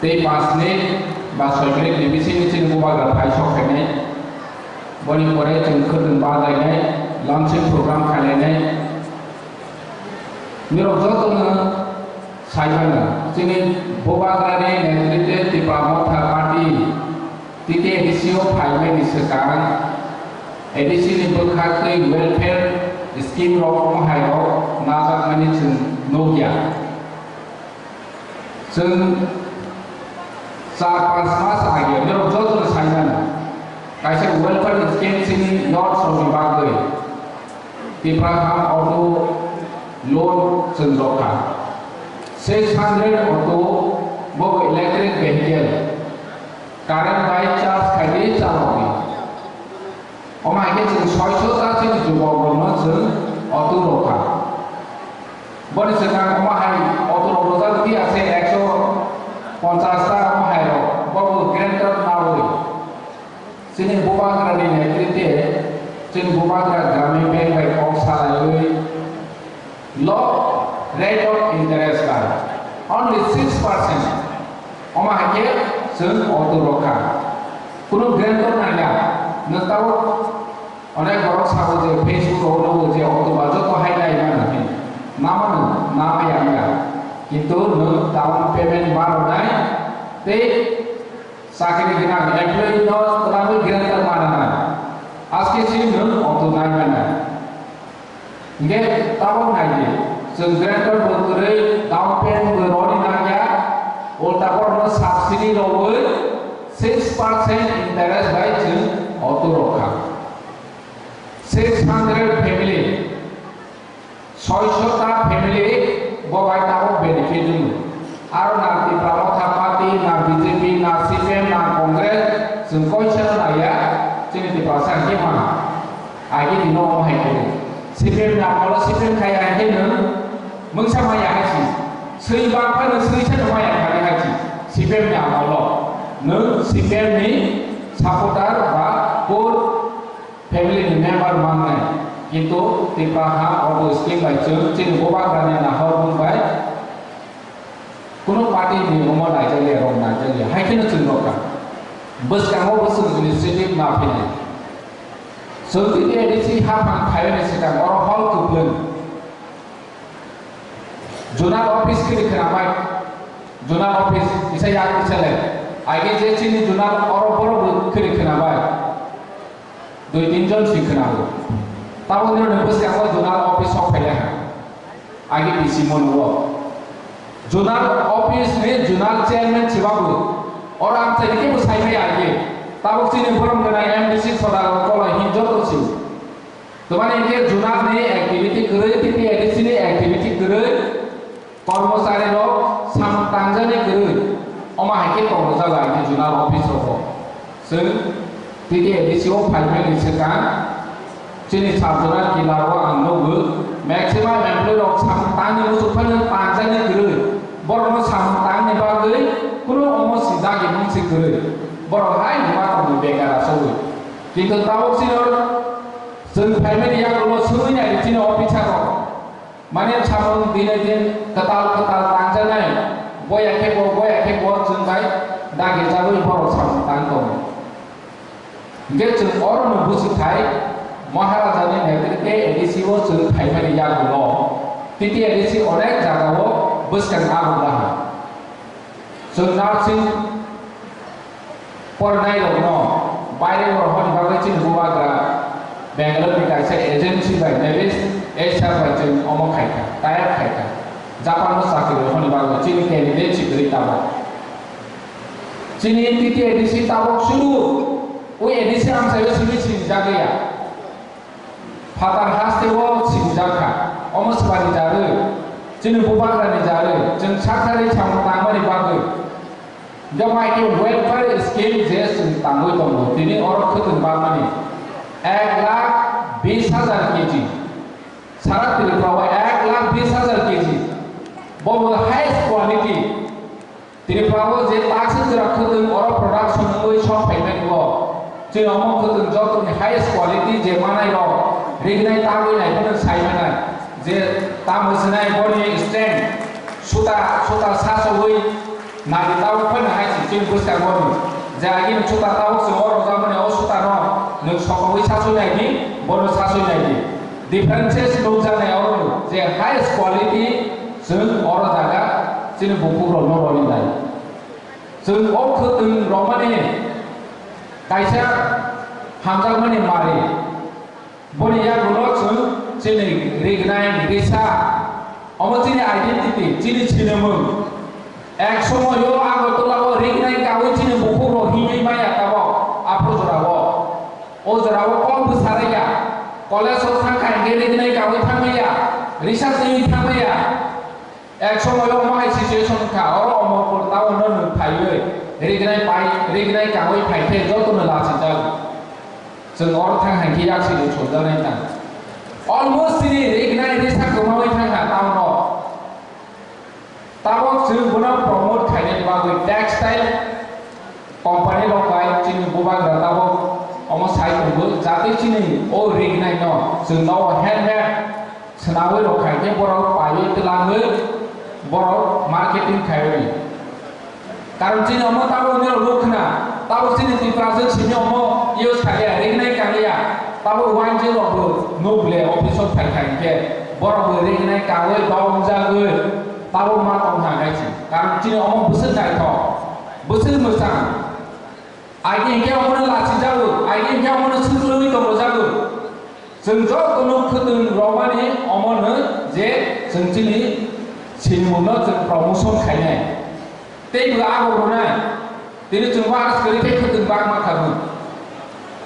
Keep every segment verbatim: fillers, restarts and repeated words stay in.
Tei panch minute ba soi minute ni bisingo chini bubagra phai sok phainai. Boni pore chwng khwtwng barlainai, launching program khailainai. Norok jotono sai mano, chini bubagrani netritwe Tipra Motha Party T T A D C o phaimani swkang A D C ni bwkhaktwi welfare scheme rok omo hai rok najakmani chwng nukya. Chwng char panch mas age norok jotono sai mano, kaisa welfare scheme chini youth rokni bagwi Tipra Ham Auto loan chwng rwkha. Six hundred auto bo electric vehicle, current bai charge khaidi chalokdi. Omo hai khe chwng soiso ta chini jubok rokno chwng auto rwkha. Boni swkang omo hai auto rok rwjak di ase ekso ponchas ta omo hai rok. Bo bo guarantor nawi. Chini bubagra ni netrite, chini bubagra Gramin Bank bai kok salaiwi low rate of interest bai only six percent. Omo hai khe chwng auto rwkha. Kunu guarantor nangya. Nwng tabuk onek borok sabo je Facebook rok nugo je auto ba joto hai nai mano hin. Namano, nama ya wngya. Kintu nwng down payment ma rwnai tei chakri gwnang employee no twlangwi guarantor ma nanai. Aske si nwng auto nai mano. Hingke tabok nai di, chwng guarantor bo kwrwi, down payment bo rwni nangya, ulta borokno subsidy rwwi six percent interest bai chwng auto rwkha. Six hundred family, soiso ta family bo bai tabok benefit wngo. Aro na Tipra Motha Party, na B J P, na C P M, na Congress, chwng koisa no naiya, chini Tiprasa hwnkhe ma. Agi dino omo hai khe. C P M ni amolo C P M khai hai khe nwng mungsa maya hai si. Swi bang phano swi sa maya khai hai si. C P M ni amolo. Nwng C P M ni supporter ba core family ni member mangnai. Kintu Tipra ha obo scheme bai chwng chini bubagrani nahor mung bai. Kuno party ni omo naijakya, rok naijakya, hai kheno chwng rokha. Bwskango bo chwng initiative ma phainai. Chwng tini A D C haphang khaiyani swkang oro hall kwplwng. Zonal office khiri khwnabai. Zonal office kisa yak kisa le. Age je chini zonal oro borok bo khiri khwnabai. Dui tin jon si khwnago. Tabok nini bwskango zonal office sok phaiya ha. Agi D C mono o. Zonal office ni zonal chairman sibabu. Oro ang chai kebo sai maya agi. Tabok chini borom gwnang M D C soda kolai hin joto si. Tomani hingke zonal ni activity kwrwi, T T A D C ni activity kwrwi. Kormochari rok samung tangjani kwrwi, omo hai khe tongo jaga ni zonal office rogo. Chwng T T A D C o phaimani swkang chini sub zonal kila rogo ang nukgo, maximum employee rok samung tangni muchung phano tangjani kwrwi, borokno samung tangni bagwi kunu omo sijak imung si kwrwi, borok hai numa tongo begar asogwi. Kintu tabuk chini chwng phaimani yagulo swngwi nai chini officer rok. Mane samung dinai din kwtal kwtal tangjaknai, boya khe bo, boya khe bo chwng bai dagi jagwi borok samung tang tongo. Hingkhe chwng orono buji thai, Maharajani netritwe A D C o chwng phaimani yagulo, T T A D C onek jagao bwskang abuk laha. Chwng nursing pornairokno baire borok hwnwi bagwi chini bubagra Bangalore ni kaisa agency bai, Navis Asia bai chwng omo khaikha, tie-up khaikha. Japan o chakri rok hwnwi bagwi chini candidate si kwrwi tabok. Chini T T A D C tabok suru, o A D C amchaio simi sinijak ya. Phatar haste o sinijak kha, omo swkangni jarwi, chini bubagrani jarwi, chwng sakharwi samung tangmani bagwi. Joma khe welfare scheme je chwng tangwi tongo, tini oro khwtwng barmani ek lakh bis hajar K G, sara Tripura o ek lakh bis hajar K G, bo highest quality. Tripura o je takswk jora khwtwng oro production wngwi sok phaimani o, chini omo khwtwng jotoni highest quality je manai rok rignai tangwi nai phano sai manai je tamo sinai boni stand suta suta sasogwi Nadi tabuk phano hai se chini bwskango ni. Je agini chuta tabuk chwng o rwjakmani o chuta no nwng sokogwi sasui nai di, bono sasui nai di. Differences nukjaknai oro ni je highest quality chwng oro jaga chini bukhuk rok no roni lai. Chwng o khwtwng romani kaisa hamjakmani mari. Boni yagulo chwng chini rignai risa, omo chini identity, chini sinimung. Ek somoyo Agartala o rignai kawi chini bukhuk rok himwi maya tabok aphuru jorao. O jorao kok bwsaraiya, college o thangkha hingke rignai kawi thangmaya, risa twiwi thangmaya. Ek somoyo omo hai situation wngkha, oro Amarpur town no nwng phaiwi rignai pai, rignai kawi phaikhe jotono lachijago. Chwng oro thang hai khe yaksi ni chonjaknai tang. Almost chini rignai risa kwmawi thangkha town o. Tabok chwng bono promote khainani bagwi textile company rok bai chini bubagra tabok omo sai tongo, jatwi chini o rignai no chwng nogo handmade Swnamwi rok khai khe borok paiwi twlangwi borok marketing khaiwi. Karon chini omo tabuk nini rok khna, tabuk chini Tiprasa simi omo use khaiya, ringnai kangya, tabuk uansuk rok bo nuk le office o phai khai khe borok bo ringnai kangwi dom jagwi tabuk ma tong ha gai si. Karon chini omo bwswk naithok, bwswk mwchang. Aini hwnkhe omono lachijago, aini hwnkhe omono swkluwi tongjago. Chwng jotono khwtwng romani omono je chwng chini sinimungno chwng promotion khainai. Tei bo abo rwnai. Tini chwng Maharaj kwrwi khe khwtwng bak mankha bo.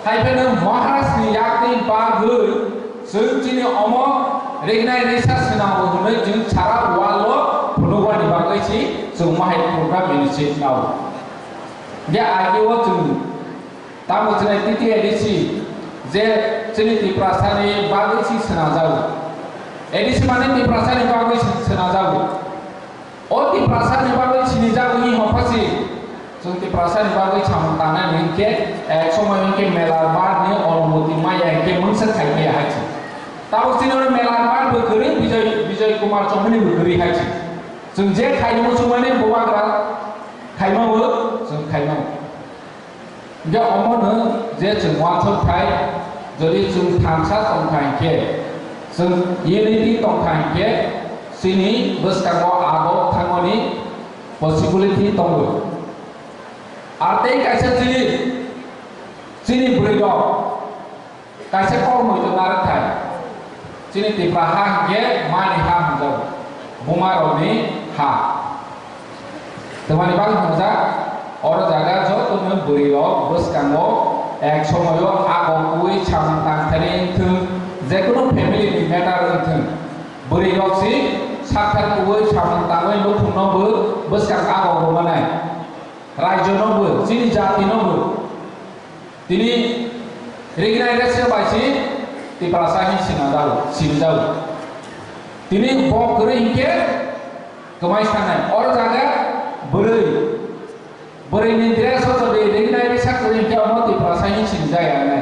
Hai phano Maharaj ni yakni bagwi chwng chini omo rignai risa swnamwi hwnwi chwng sara wall o phunukmani bagwi si chwng mahai program initiate nao. Hingke ageo chwng tamo chwng T T A D C je chini Tiprasani bagwi si swnamjago. A D C mane Tiprasani bagwi si swnamjago. O Tiprasani bagwi sinijago ni hopha si. Chwng Tiprasani bagwi samung tangnani hinkhe, eh, somoi hinkhe Melarbar ni onumoti maya hinkhe mungsa khai maya hai si. Tabuk chini oro Melarbar bo kwrwi, Bijoy, Bijoy Kumar Chongmani bo kwrwi hai si. Chwng je khaini muchungmani bubagra khaimao, chwng khaimao. Hingke omono je chwng uansuk khai, jodi chwng thansa tongkha hinkhe, chwng unity tongkha hinkhe, chini bwskango abo thangmani possibility tongo. Ar tei kaisa chini, chini bwrwi rok, Kaisa kokmui tong narwk thai. Chini Tipra ha hinkhe mani ha hwnjago. Buma rokni ha. Twmani bagwi hwnjak, oro jaga jotono bwrwi rok bwskango ek somoyo ago kuwi samung tangthani wngthwng, jekunu family ni matter wngthwng. Bwrwi rok si sakthar kuwi samung tangwi nukhungno bo bwskang ago rwmanai. Raijo no bo, chini jati no bo. Tini rignai resa bai si Tiprasa hin sina dao, sini dao. Tini bo kwrwi hinkhe kwmai sanai. Oro jaga bwrwi. Bwrwi ni dress o jodi rignai resa kwrwi hinkhe omo Tiprasa hin sini jaya nai.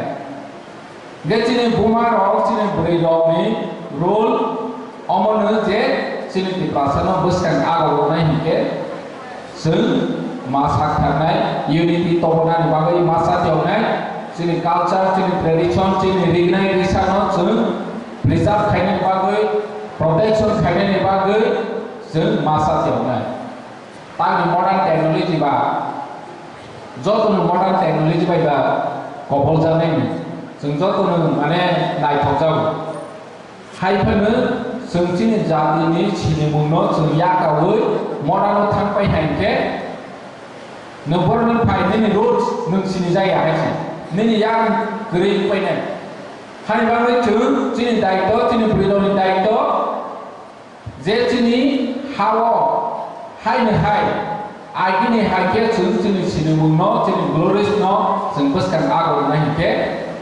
Hinkhe chini buma rok, chini bwrwi rok ni role omo no je chini Tiprasa no bwskang ago rwnai hinkhe Chwng ma sak tharnai, unity tobonani bagwi ma sa tiyoknai, chini culture, chini tradition, chini rignai risano chwng preserve khainani bagwi, protection khainani bagwi chwng ma sa tiyoknai. Tamni modern technology ba, jotono modern technology bai ba koboljaknai ni, chwng jotono mane naithokjago. Hai phano chwng chini jatini sinimungno chwng yakaui modern-o thang pai hai khe, nwng borokno phai nini roots nwng sinijaya hai se, nini yang kwrwi wng painai. Hani bagwi chwng chini daitw, chini bwrwirokni daitw, je chini ha-o haino hai agini hai khe chwng chini sinimungno, chini glories-no chwng bwskang ago rwnai hinkhe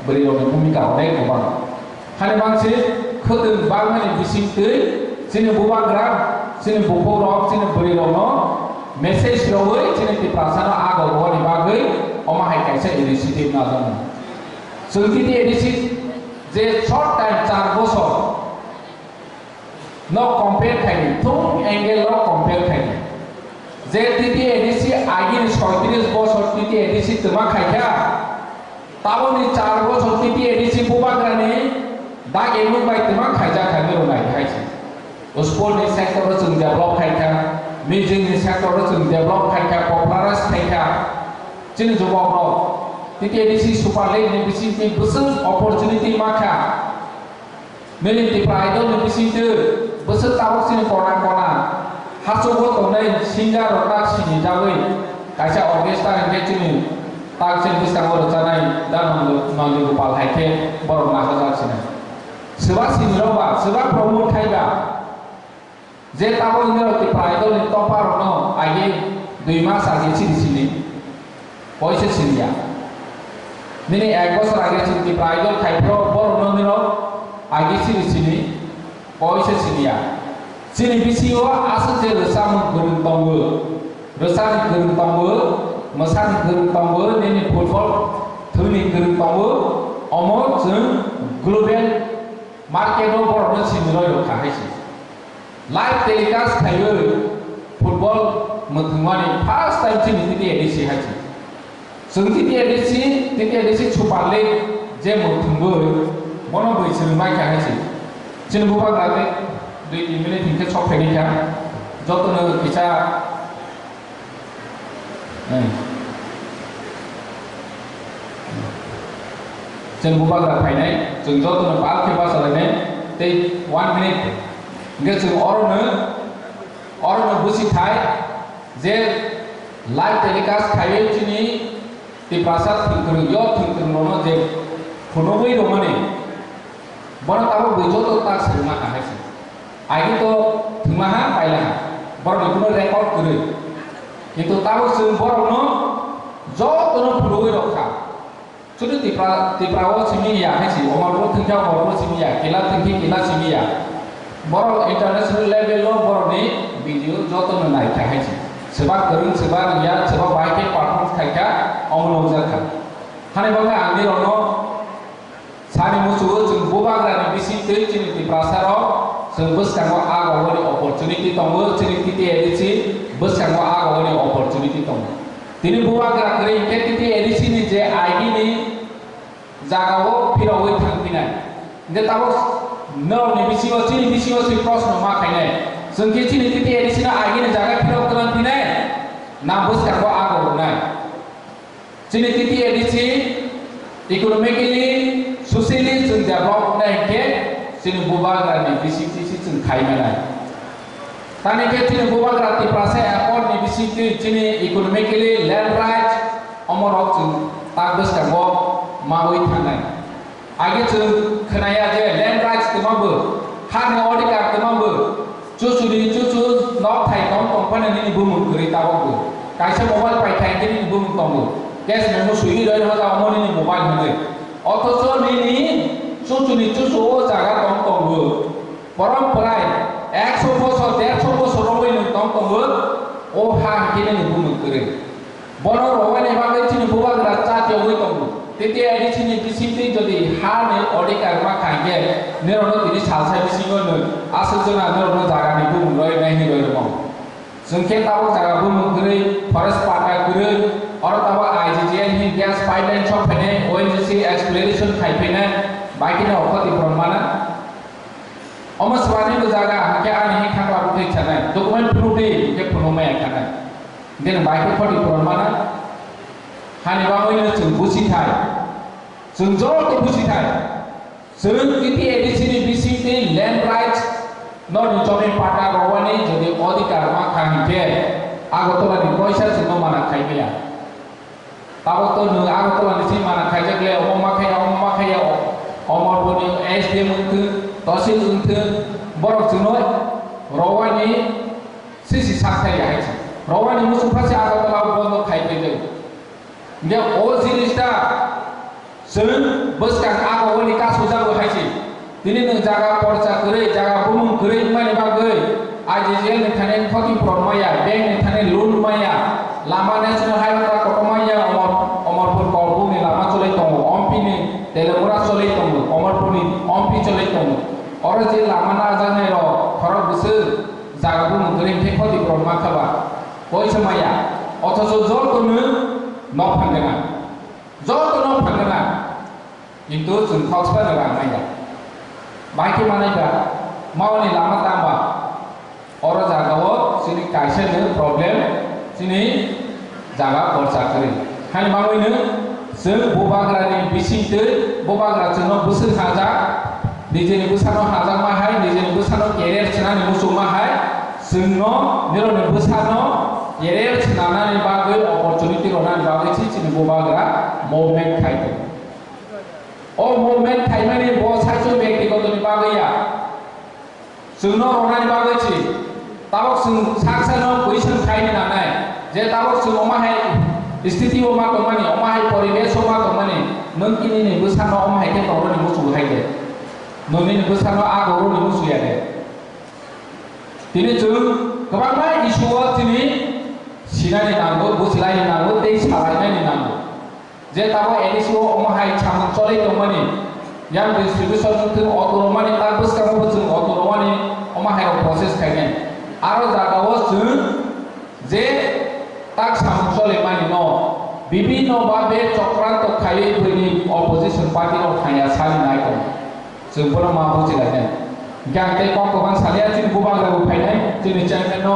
bwrwirokni bhumika onek kwbang. Hani mangsi khwtwng bangmani bisingtwi chini bubagra, chini buphukrok, chini bwrwirokno message rwui chini Tiprasano ago rwani bagwi omo hai kaisa initiative najaknai. Chwng tini A D C je short time char bosor no compare khaidi, thung angle no compare khaidi. Je T T A D C agini soitris bosor T T A D C twma khaikha, taboni char bosor T T A D C bubagrani dagi nukbai twma khaijak khainai rwnai hai se. Sports ni sector o chwng develop khaikha, music ni sector o chwng develop khaikha, popularize khaikha. Chini jubokrok T T A D C Super League ni bisingtwi bwswk opportunity mankha. Nini Tipra Idol ni bisingtwi bwswk tabuk chini kona kona hachugo tongnai singer rok tak sini jagwi kaisa orchestra hinkhe chini tak chini bwskango rwchanai da Nandi Gopal hai khe borok nahajak sinai. Swba sini rok ba, swba promote khai ba. Je tabuk nini rok Tipra Idol ni topper rokno agi dui mas agi chini sini, koise siniya. Nini ek bosor age chini Tipra Idol khai phro borokno nini rok agi chini sini, koise siniya. Chini bisingo aswk je rwchapmung kwrwng tongo, rwchani kwrwng tongo, mwsani kwrwng tongo, nini football thwngni kwrwng tongo, omo chwng global market o borokno sini roi rwkha hai se. Live telecast khaiwi football mwthangmani first time chini T T A D C hai se. Chwng T T A D C, T T A D C Super League je mwthangwi bono bui chwng maikha hai se. Chini bubagra tei dui tin minute hinkhe sok phaikha. Jotono kisa Chwng bubagra phainai, chwng jotono pal khe bachalainai, tei one minute. Hinkhe chwng orono, orono bwsithai je live telecast khaiwi chini Tiprasa thwngkwrwng, yo thwngkwrwng rokno je phunugwi rwmani, bono tabuk bui joto tak swrwngma kahai se. Agi to thwngma ha, paila ha. Borokni kuno record kwrwi. Kintu tabuk chwng borokno jotono phunugwi rwkha. Chwng Tipra, Tipra o simi ya hai se, Omorpur thwngkhe Omorpur simi ya, Kila thwngkhe Kila simi ya. Borok international level o borokni video jotono naikha hai se. Swbak kwrwng, swbak rwya, swbak bahai khe performance khaikha, omo nukjakha. Hani bagwi ang nirokno sani muchungo chwng bubagrani bisingtwi chini Tiprasarok chwng bwskango agogoni opportunity tongo, chini T T A D C bwskango agogoni opportunity tongo. Tini bubagra kwrwi hinkhe T T A D C ni je agini jagao phirogwi thangphinai. Hinkhe tabuk norokni bisingo, chini bisingo se proshno ma khainai. Chwng khe chini T T A D C no agini jaga phirok twlang phinai, na bwskango ago rwnai? Chini T T A D C economically, socially chwng develop wngnai hinkhe chini bubagrani bisingtwi se chwng khai manai. Tamni khe chini bubagra Tiprasa Accord ni bisingtwi chini economically land rights omorok chwng tak bwskango mawi thangnai. Age chwng khnaya je land rights twmabo, hani odhikar twmabo, chuchuni chuchu nok thai tong tong phano nini bumung kwrwi tabokbo. Kaisa mobile paithai khe nini bumung tongo. Cash memo swiwi roi rw jagao nini mobile hwnwi. Othocho nini chuchuni chuchu o jaga tong tongo. Borom prai ekso bosor, derso bosor romwi nwng tong tongo. O ha hwnkhe nini bumung kwrwi. Bono rwmani bagwi chini bubagra chat yogwi tongo. T T A D C ni bisingtwi jodi ha ni odhikar ma kha hinkhe, nirokno tini salsa bisingo nwng aswk jona nirokno jagani bumung roi nai hinwi rwmao. Chwng khe tabuk jaga bumung kwrwi, forest patta kwrwi, oro tabuk I G G L ni gas pipeline sok phainai, O N G C exploration khai phainai, bai kheno okhoti phuron mana. Omo swbani bo jaga hinkhe ani hin khakla bwtwi sanai, document phunuk di hinkhe phunuk maya khanai. Hinkhe nwng bai khe khoti phuron mana. Hani bagwino chwng busi thai. Chwng joto busi thai. Chwng T T A D C ni bisingtwi land rights, norni jomi patta rwani jodi odhikar ma kha hinkhe Agartala ni koisa chwngno mana khai maya. Tabuk to nwng Agartala ni simi mana khaijak le, omo ma khaiya, omo ma khaiya, o-, Omorpur ni S D M wngthwng, Tahsil wngthwng, borok chwngno rwani sisi sak thaiya hai se. Rwani muchung pha se Agartala o bondo khai phaijak. Hinkhe o jinis ta chwng bwskang agogoni kasu jago hai se. Tini nwng jaga porsa kwrwi, jaga bumung kwrwi wngmani bagwi I G G L ni thani khoti phuron maya, bank ni thani loan maya, lama national highway ta kotor maya, Omor-, Omorpur Kolbung ni lama choli tongo, Ompi ni Telangana choli tongo, Omorpur ni Ompi choli tongo. Oro je lama najaknai rok khorok bwswk jaga bumung kwrwi hinkhe khoti phuron mankha ba. Poisa maya, othocho jotono nok phan gwnang. Joto nok phan gwnang. Kintu chwng khok sano rang maya. Bahai khe manai ba, maoni lama tang ba. Oro jagao chini kaisa no problem, chini jaga borsa kwrwi. Hani bagwino chwng bubagrani bisingtwi bubagra chwngno bwswk hajak, nijeni bwsano hajakma hai, nijeni bwsano career swnani muchungma hai, chwngno nirokni bwsano career swnanani bagwi opportunity rwnani bagwi se chini bubagra movement khai tongo. O movement khaimani bo saichung bektigotoni bagwi ya. Chwngno rwnani bagwi si, tabok chwng sak sano question khaini nangnai, je tabok chwng omo hai sthiti o ma tongmani, omo hai poribesh o ma tongmani, nwng kinini bwsano omo hai khe tongrwni muchung hai de? Nwng nini bwsano a tongrwni muchung ya de? Tini chwng kwbangma issue o chini sinani nango, bujlaini nango, tei salainani nango. Je tabok A D C o omo hai samung cholwi tongmani, yang distribution wngthung auto rwmani, tak bwskango bo chwng auto rwmani, omo hai rok process khainai. Aro jagao chwng je tak samung cholwi mani no bibhinno babe chokranto khaiwi buini opposition party rok thangya sani nai tongo. Chwng bono ma bujilainai. Hingkhe ang tei kok kwbang salia, chini bubagra bo phainai, chini chairman no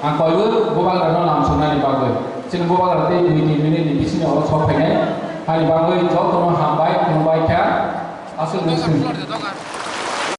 ang koiwi bubagrano lamsoknani bagwi. Chini bubagra tei dui tin minute ni bisingo oro sok phainai. Hani bagwi jotono hambai, khulumbai kha. Aswk ni swng.